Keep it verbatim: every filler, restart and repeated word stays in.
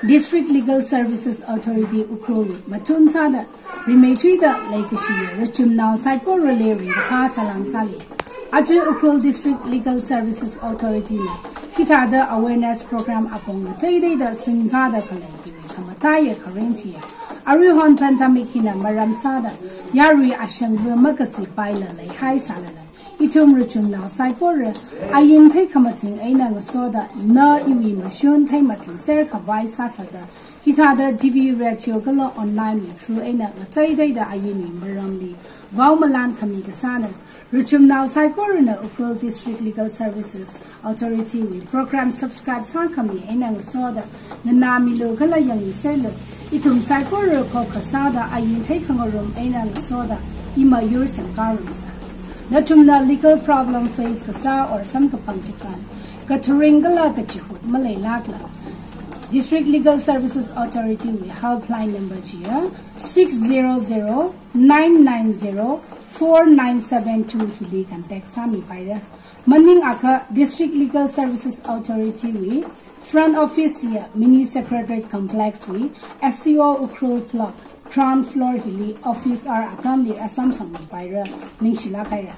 District Legal Services Authority Ukhrul mathun sāda rimeithuida leikashi rachumnao saikorali ringkaphā salam sāli. Aja Ukhrul District Legal Services Authority na hithāda awareness program apong ngateiteida singkada khalei hiwui khamataiya kharing chiya. Aruihon pandemic hina maram sāda yarui ashangva makazipaila leihai sālala, ithum rachumnao saikora ain theikhamathing eina ngasoda na iwui mashun theimathingser khavai sāsāda, hithāda T V, radio kala online wui through eina ngateiteida ainwui maramli vaomalan khami kasāna. Rachumnao saikorana Ukhrul District Legal Services Authority wui program subscribe sākhami eina ngasoda nganāmilu kala yangmiserlu. Ithum saikora khokkha sāda ain theikhangarum eina ngasoda ima yur semkharumsa. Nathumna legal problem face kasā or samkaphang chikān katharing kala kachihut maleilākla, District Legal Services Authority wui helpline number chiya six zero zero nine nine zero four nine seven two hili contact sāmipaira. Maningakha District Legal Services Authority wui front office ya Mini Secretariat Complex wui S D O Ukhrul Block ground floor hili office hour atamli rāsamphangmipaira, ningshilāk haira.